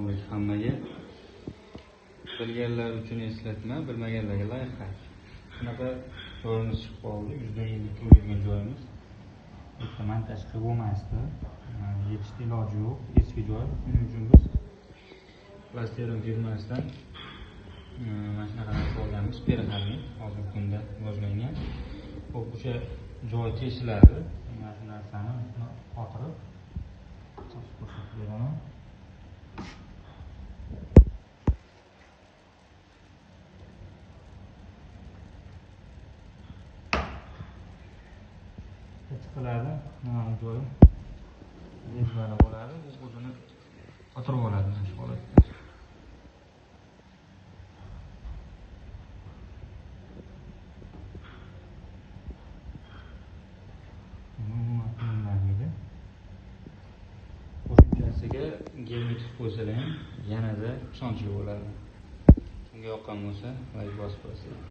Alaykum hammaga. Bilganlar uchun eslatma, bilmaganlarga layhak. Shunaqa joyimiz chiqib qoldi. 150 qo'yilgan joyimiz. Bitta montaj qilib bo'lmasdi. Yechishni iloji yo'q, eski joy. Shuning uchun biz Plasterum firmasidan mana shunaqa narsa olganmiz, perxalni hozirgi kunda rivojlangan. Xo'p, o'sha joy teshiladi. Mana shu narsani qotirib ko'rsatib beraman. Chiqiladi, mana bu joyi rezbali bo'ladi, u o'zini qotirib oladi mana shu holatda. Umuman qilinmaydi. Qo'shimchasiga germetik qo'ysalar ham yanada ishonchli bo'ladi. Kimga yoqqan bo'lsa, like bosib qo'yasizlar.